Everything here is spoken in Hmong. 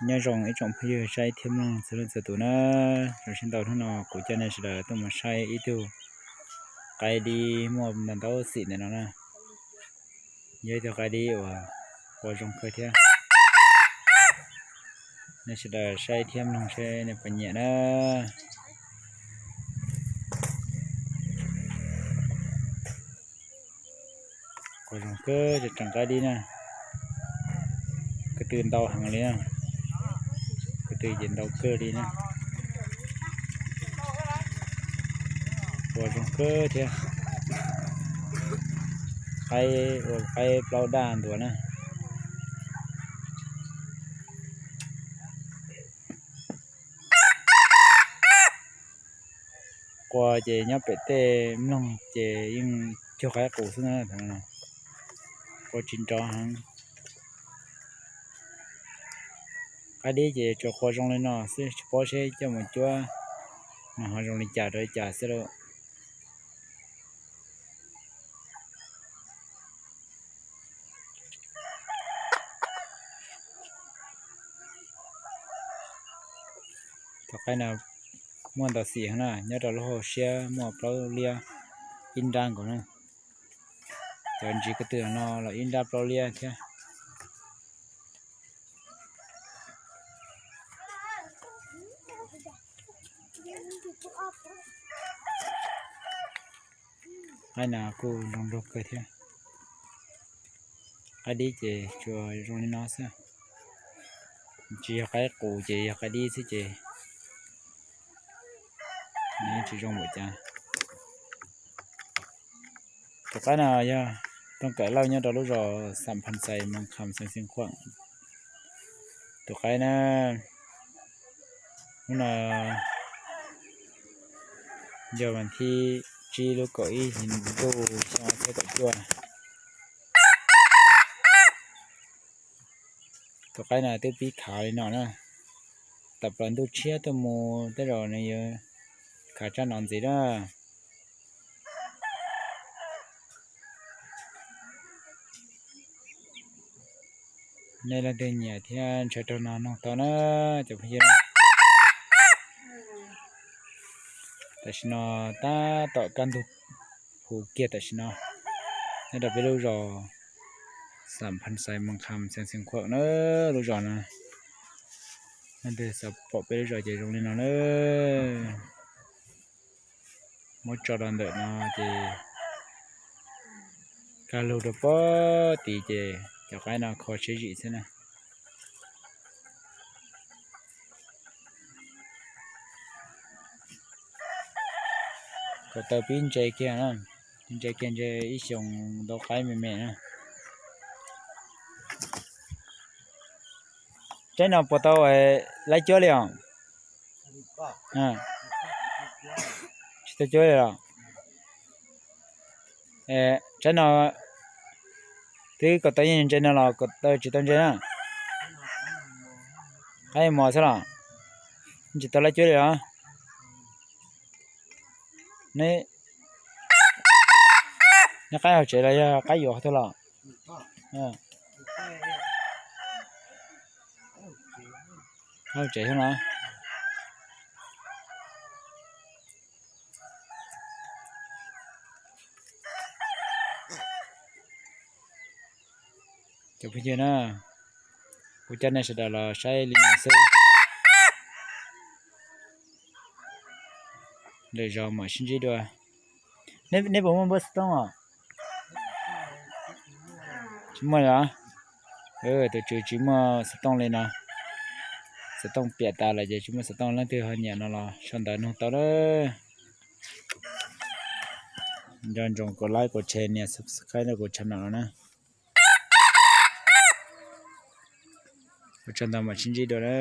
Nyob zoo ib tsoom phooj ywg saib thiab mloog txhua leej txhua tus na, zoo siab ntau hnub no kuv coj nej sawv daws tuaj mus saib ib tug qaib dib muaj ntau ntau xim ntawm no na. Yog ib tug qaib dib uas qua zoo kawg thiab. Nej sawv daws saib thiab mloog seb nej puas nyiam na. Qua zoo kawg, tseem qaib dib na. Ko tw ntau heev li na. Ko tw ces ntau kawg li na. Qua zoo kawg thiab. Qaib ua qaib plaub daj ntua na. Qua ces nyob pem tej mloog ces yeej cuag qaib qus xwb na. Qua tsis nrov heev. Qaib dib ces tsuas qua zoo li no xwb, tsis paub seb coj mus cuab mas ho zoo li cas rau li cas xwb lauj. Tus qaib no muaj ntau xim heev na, nyob rau lub hauv siab muaj plaub liab ib nrab nkaus na. Cov ntsis ko tw no los ib nrab plaub liab thiab. Qaib no kuj zoo nraug kawg thiab. Qaib dib ces tsuas zoo li no xwb. Tsis yog qaib qus ces yog qaib dib xwb ces nws tsis zoo npaum cas. Tus qaib no yog tooj kaim lauj nyob rau lub zos Xam Phas Xais Moos Kham xeev Xeev Khuam. Tus qaib na, hnub no yog vas thib tsib lub kaum ib hlis ntuj xyoo ob txhiab kaum cuaj. Tus qaib no twb pib khav li no na, tawm plaws ntuj tshiab tuaj mus tej zaum nws yuav khav tsab no ntxiv na. Nej leej twg nyiam thiab ntshaw raug no noog tau na cov phooj ywg. Tam sim no tab tom kaj ntug phuv kiag tam sim no nyob rau peb lub zos Xam Phas Xais Moos Kham xeev Xeev Khuam na, lub zos no. Leej twg xav pom peb lub zos ces zoo li no na. Muab tso rau ntawm no ces kaj lug rau pem tid ces cov qaib no kho siab zim xwb na. Kom tau pib ntse kiag na, ntse kiag ntse ib xyoos ntau qaib me me na. Tsaib no puas tau laib cuab li os? Tsis tau cuab li los? Tsaib no twb kom tau yeej ntse no los kom tau tsis tau ntse na? Qaib mos xwb los? Tsis tau laib cuab li los? Neb, neb qaib hauv tsev los yog qaib yuav hauv tuaj los? Qaib hauv tsev xwb no. Cov phooj ywg na, kuv coj nej sawv daws los saib li no xwb. Lwm zaus mam sib ntsib dua. Neb puas muaj npawb xov tooj os? Tsis muaj li os. Tus tswv tsis muaj xov tooj li no. Xov tooj piam tas lawm ces tsis muaj xov tooj, leej twg ho nyiam no los sau ntawv nug tau na. Nco ntsoov kom like, kom share, nias subscribe rau kuv channel no na. Ua tsaug ntau, mam sib ntsib dua na.